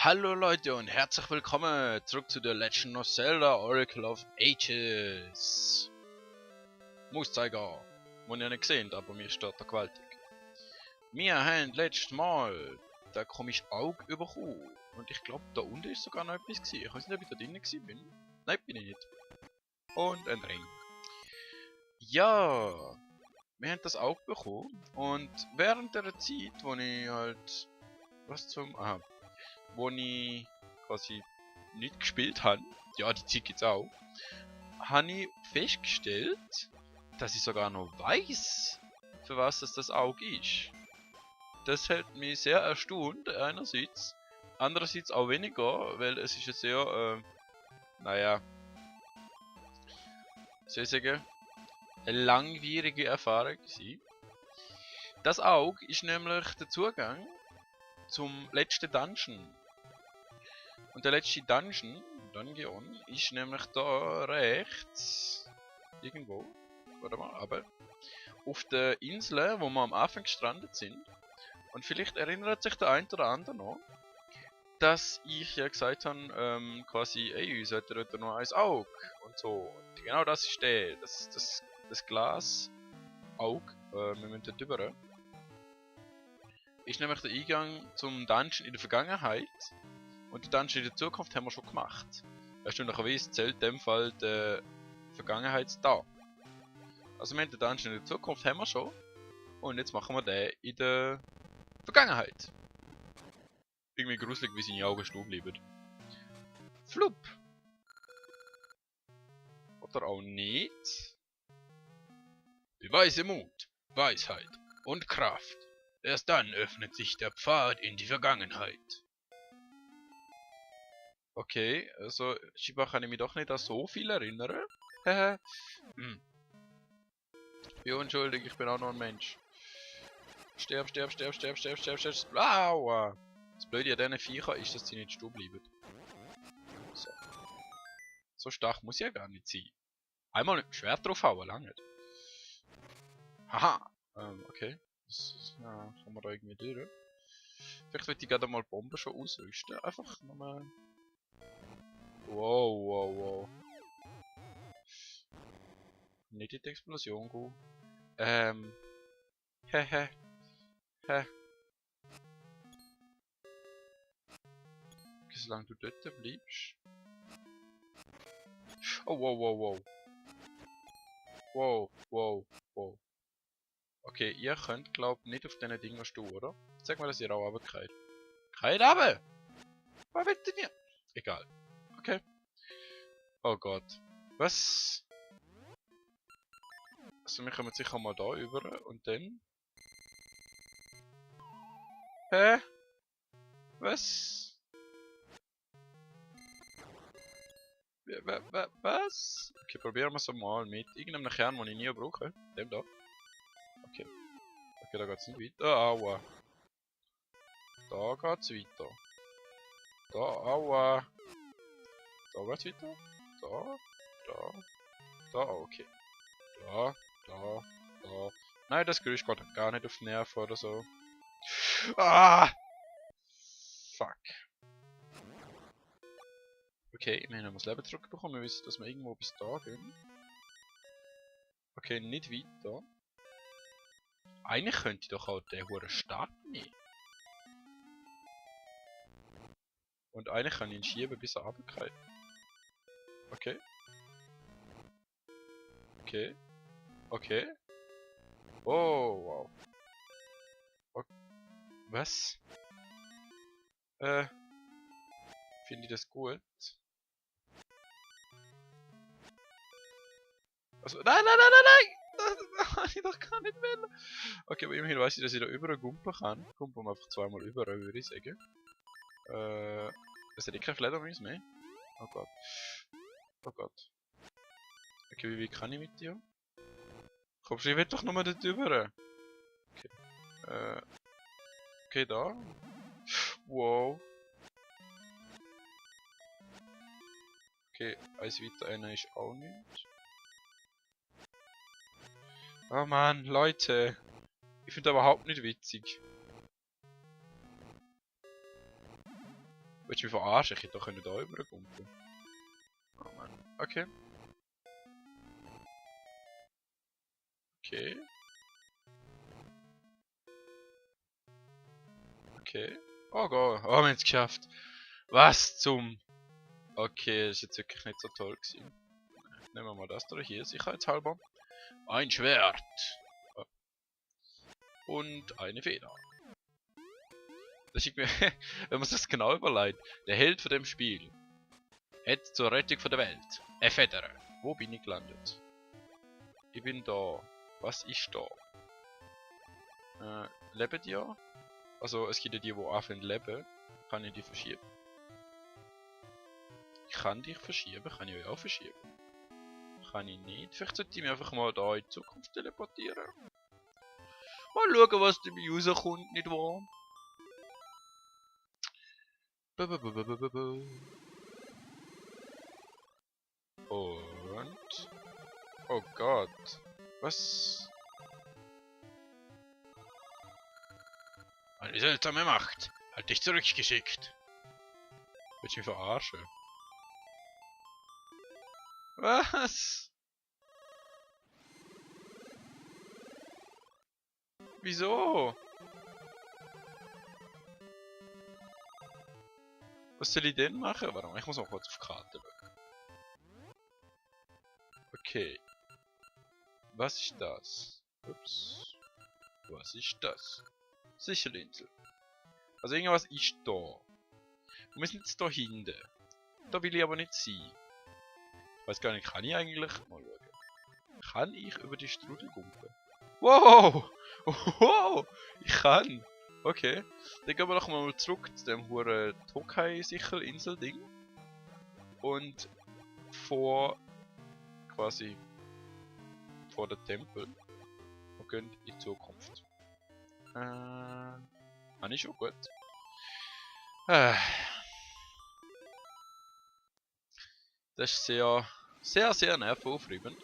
Hallo Leute und herzlich willkommen zurück zu The Legend of Zelda Oracle of Ages. Mauszeiger. Muss ich nicht gesehen, aber mir steht da gewaltig. Wir haben letztes Mal da komisches Auge bekommen. Und ich glaube, da unten ist sogar noch etwas gewesen. Ich weiß nicht, ob ich da drinnen gewesen bin. Nein, bin ich nicht. Und ein Ring. Ja, wir haben das Auge bekommen. Und während der Zeit, wo ich halt wo ich quasi nicht gespielt habe, ja, die Zeit gibt's auch, habe ich festgestellt, dass ich sogar noch weiß, für was das Auge ist. Das hält mich sehr erstaunt, einerseits. Andererseits auch weniger, weil es ist eine sehr, naja, soll ich sagen, eine langwierige Erfahrung gewesen. Das Auge ist nämlich der Zugang zum letzten Dungeon. Und der letzte Dungeon, ist nämlich da rechts, irgendwo, warte mal, aber auf der Insel, wo wir am Anfang gestrandet sind. Und vielleicht erinnert sich der ein oder andere noch, dass ich ja gesagt habe, quasi, ey, sollte dort noch ein Auge und so. Und genau das ist das Glas Auge, wir müssen dort rüber. Ist nämlich der Eingang zum Dungeon in der Vergangenheit. Und den Dungeon in der Zukunft haben wir schon gemacht. Erstaunlicherweise zählt in dem Fall die Vergangenheit da. Also wir haben den Dungeon in der Zukunft haben wir schon. Und jetzt machen wir den in der Vergangenheit. Irgendwie gruselig, wie seine Augen stehen bleiben. Flup! Oder auch nicht. Beweise Mut, Weisheit und Kraft. Erst dann öffnet sich der Pfad in die Vergangenheit. Okay, also scheinbar kann ich mich doch nicht an so viel erinnern. Hehe. Ja, unschuldig, ich bin auch noch ein Mensch. Sterb. Aua! Das Blöde an diesen Viechern ist, dass sie nicht stehen bleiben. So stark muss ja gar nicht sein. Einmal mit dem Schwert draufhauen, lange nicht. Haha! Okay. Das kommen wir da irgendwie durch. Vielleicht würde ich gerade mal Bomben schon ausrüsten. Einfach nochmal. Wow. Nicht in die Explosion gehen. Hehe. Solange du dort bleibst. Oh, wow. Okay, ihr könnt, glaub nicht auf diesen Dingen stehen, oder? Sag mal, dass ihr auch runterkriegt. Kreiht runter! Was wollt ihr? Egal. Okay. Oh Gott. Was? Also wir kommen sicher mal da über und dann... Hä? Was? Was? Okay, probieren wir es mal mit irgendeinem Kern, den ich nie brauche. Dem da. Okay. Okay, da geht's nicht weiter. Aua. Da geht's weiter. Da, aua. Da geht's weiter. Da, okay. Da. Nein, das Geräusch geht gar nicht auf die Nerven oder so. Ah! Fuck. Okay, wir haben das Leben zurückbekommen. Wir wissen, dass wir irgendwo bis da gehen. Okay, nicht weiter. Eigentlich könnte ich doch auch den hohen Start nehmen. Und eigentlich kann ich ihn schieben, bis er runterfällt. Okay. Oh, wow. Okay. Was? Finde ich das gut? Also, nein! Das kann ich doch gar nicht mehr. Okay, aber immerhin weiß ich, dass ich da überall gumpen kann. Gumpen wir einfach zweimal über, würde ich sagen. Das hat kein Fledermaus mehr. Oh Gott. Okay, wie kann ich mit dir? Komm schon, ich will doch nochmal dort rüber. Okay. Okay, da. Wow. Okay, eins weiter, einer ist auch nicht. Oh Mann, Leute. Ich finde das überhaupt nicht witzig. Willst du mich verarschen? Ich hätte doch da rübergumpen. Oh Mann. Okay. Okay. Okay. Oh Gott. Oh, wir haben es geschafft. Was zum... Okay, das ist jetzt wirklich nicht so toll gewesen. Nehmen wir mal das da hier, sicherheitshalber. Ein Schwert. Und eine Feder. Das schickt mir, wenn man sich das genau überlegt, der Held von dem Spiel. Jetzt zur Rettung von der Welt. Federe. Wo bin ich gelandet? Ich bin da. Was ist da? Leben die ja? Also es gibt ja die anfangen leben. Kann ich die verschieben? Ich kann dich verschieben. Kann ich euch auch verschieben? Kann ich nicht. Vielleicht sollte ich mich einfach mal da in die Zukunft teleportieren. Mal schauen, was dabei rauskommt, nicht wahr? Und... Oh Gott. Was? Eine seltsame Macht. Hat dich zurückgeschickt. Willst du mich verarschen? Was? Wieso? Was soll ich denn machen? Warte mal, ich muss mal kurz auf die Karte schauen. Okay. Was ist das? Ups. Was ist das? Sichelinsel. Also irgendwas ist da. Und wir sind jetzt da hinten. Da will ich aber nicht sein. Ich weiß gar nicht, kann ich eigentlich... Mal schauen. Kann ich über die Strudel gumpen? Wow! Wow! Ich kann! Okay. Dann gehen wir doch mal zurück zu dem huren Tokai-Sichel-Insel-Ding. Und vor... quasi... vor dem Tempel. Und gehen in die Zukunft. Habe ich schon gut. Das ist sehr nervenaufreibend.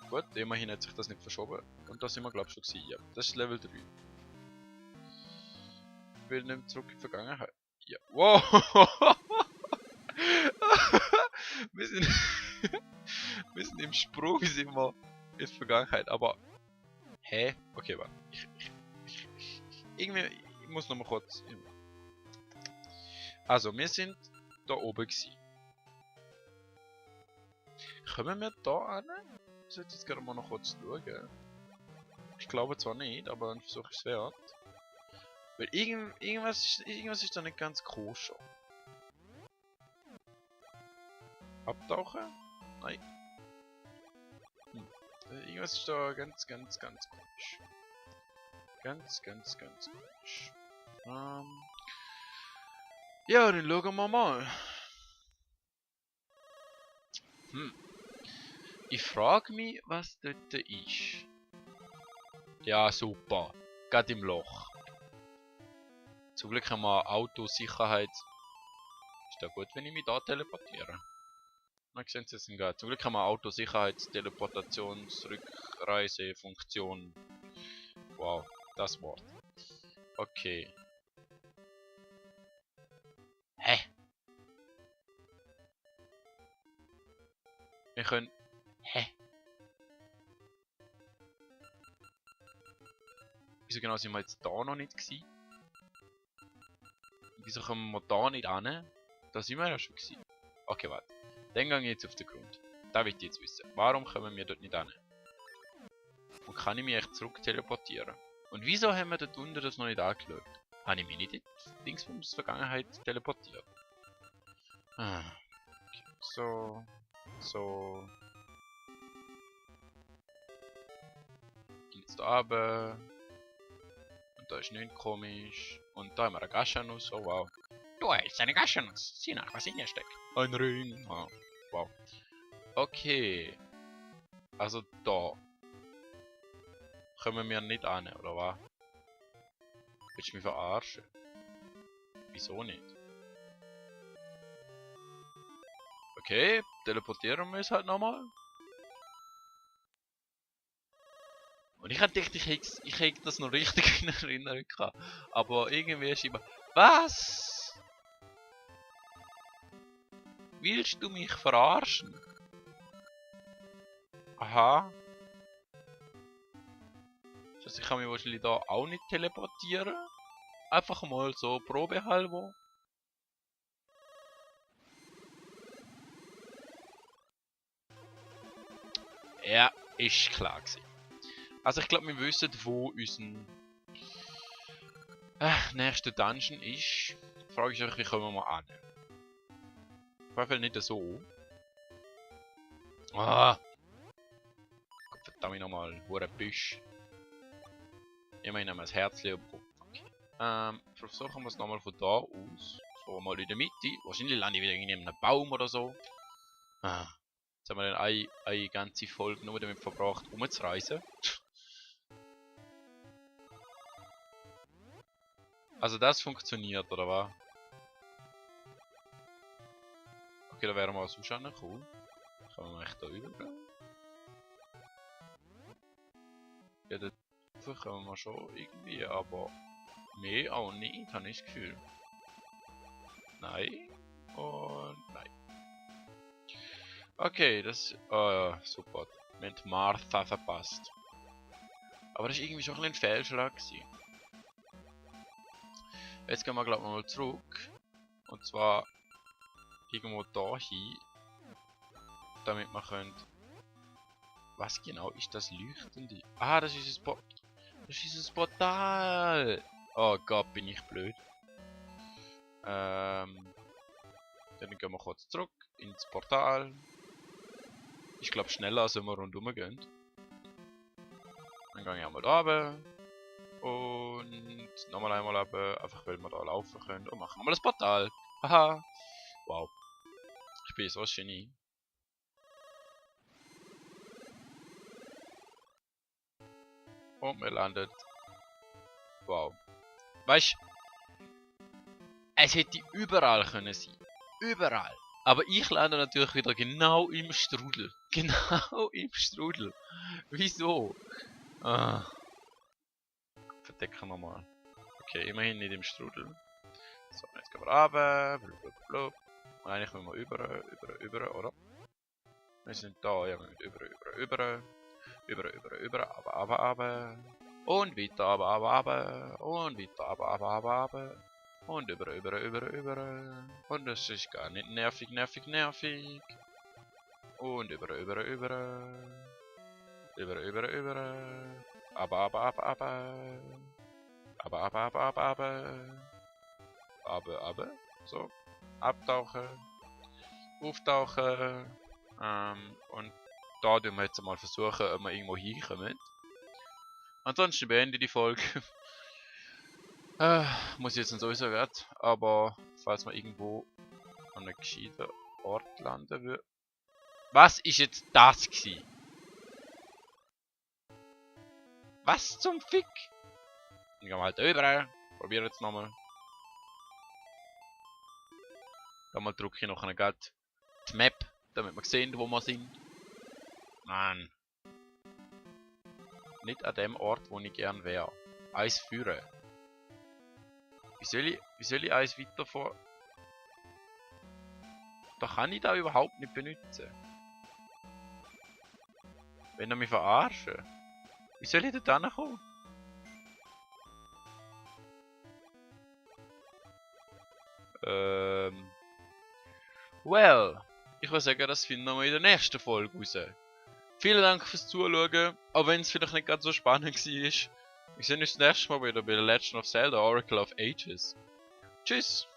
Gut, immerhin hat sich das nicht verschoben. Und da sind wir glaube ich schon gewesen. Ja, das ist Level 3. Ich will nicht zurück in die Vergangenheit. Ja. Wow! wir sind im Sprung, sind wir in die Vergangenheit, aber... Hä? Okay, warte. Irgendwie... Ich muss noch mal kurz... Also, wir sind da oben gewesen. Kommen wir da an? Ich sollte jetzt gerne mal noch kurz schauen. Ich glaube zwar nicht, aber ein Versuch ist es wert. Weil irgendwas ist da nicht ganz koscher. Abtauchen? Nein. Irgendwas ist da ganz komisch. Ganz komisch. Ja, dann schauen wir mal. Ich frage mich, was dort ist. Ja, super. Gerade im Loch. Zum Glück haben wir Autosicherheit. Ist da gut, wenn ich mich da teleportiere? Na, sehen Sie es gerade. Zum Glück haben wir Autosicherheits-Teleportations-Rückreisefunktion. Wow, das Wort. Okay. Hä? Wir können... Hä? Wieso genau sind wir jetzt da noch nicht gewesen? Wieso kommen wir da nicht an? Da sind wir ja schon gewesen. Okay, warte. Dann gehe ich jetzt auf den Grund. Da will ich jetzt wissen. Warum kommen wir dort nicht an? Und kann ich mich echt zurück teleportieren? Und wieso haben wir dort unten das noch nicht angeschaut? Habe ich mich nicht in die Dingsbums Vergangenheit teleportiert? Ah. Okay. So. Jetzt da runter. Und da ist nichts komisch. Und da haben wir eine Gaschanus. Oh wow. Du hältst eine Gaschanus. Sieh nach, was in ihr steckt. Ein Ring. Oh, wow. Okay. Also da. Kommen wir nicht an, oder was? Willst du mich verarschen? Wieso nicht? Okay, teleportieren wir es halt nochmal. Und ich hab gedacht, ich hätte das noch richtig in Erinnerung gehabt. Aber irgendwie ist immer... Was? Willst du mich verarschen? Aha. Das heißt, ich kann mich wahrscheinlich da auch nicht teleportieren. Einfach mal so probehalber. Ja, ist klar gewesen. Also ich glaube, wir wissen, wo unser nächster Dungeon ist. Frage ich euch, wie kommen wir mal an? Auf jeden Fall nicht so. Ah! Verdammt nochmal, hure Büsch. Immerhin haben wir das Herzchen bekommen. Okay. Versuchen wir es nochmal von da aus. So, mal in der Mitte. Wahrscheinlich lande ich wieder in einem Baum oder so. Ah. Jetzt haben wir dann eine ganze Folge nur damit verbracht, umzureisen. Also das funktioniert, oder was? Okay, da wären wir aus Zuschauern cool. Können wir echt da übergehen? Ja, da können wir schon irgendwie, aber mehr auch nicht, habe ich das Gefühl. Nein. Und nein. Okay, das... Oh ja, super. Wir haben Martha verpasst. Aber das war irgendwie schon ein Fehlschlag gewesen. Jetzt gehen wir glaube ich mal zurück. Und zwar irgendwo da hin. Damit wir können... Was genau ist das Leuchtende? Ah, das ist ein Portal! Oh Gott, bin ich blöd. Dann gehen wir kurz zurück ins Portal. Ich glaube schneller, als wenn wir rundherum gehen. Dann gehe ich einmal da runter. Und nochmal einmal runter, einfach weil wir da laufen können. Und machen wir das Portal. Haha. Wow. Ich bin so ein Genie. Und wir landet. Wow. Weißt du, es hätte überall können sein. Überall. Aber ich lande natürlich wieder genau im Strudel. Genau im Strudel. Wieso? Ah. Verdecken wir mal. Okay, immerhin nicht im Strudel. So, jetzt gehen wir runter. Blub. Und eigentlich müssen wir über, oder? Wir sind da, ja, wir müssen über. Aber. Und weiter, aber. Und weiter, aber. Und über. Und das ist gar nicht nervig. Und über. Aber. So. Abtauchen. Auftauchen. Und da tun wir jetzt mal versuchen, ob wir irgendwo hinkommen. Ansonsten beende ich die Folge. Muss ich jetzt nicht sowieso gerade. Aber falls wir irgendwo an einem gescheiten Ort landen würden. Was ist jetzt das gewesen? Was zum Fick? Dann gehen wir halt überall. Probieren jetzt nochmal. Dann mal drücke ich noch gerade die Map, damit wir sehen, wo wir sind. Mann. Nicht an dem Ort, wo ich gern wäre. Eis führen. Wie soll ich Eis weiter vor... Da kann ich da überhaupt nicht benutzen. Wenn er mich verarschen. Wie soll ich da hinkommen? Well, ich würde sagen, das finden wir in der nächsten Folge raus. Vielen Dank fürs Zuschauen, auch wenn es vielleicht nicht ganz so spannend war. Wir sehen uns das nächste Mal wieder bei The Legend of Zelda Oracle of Ages. Tschüss!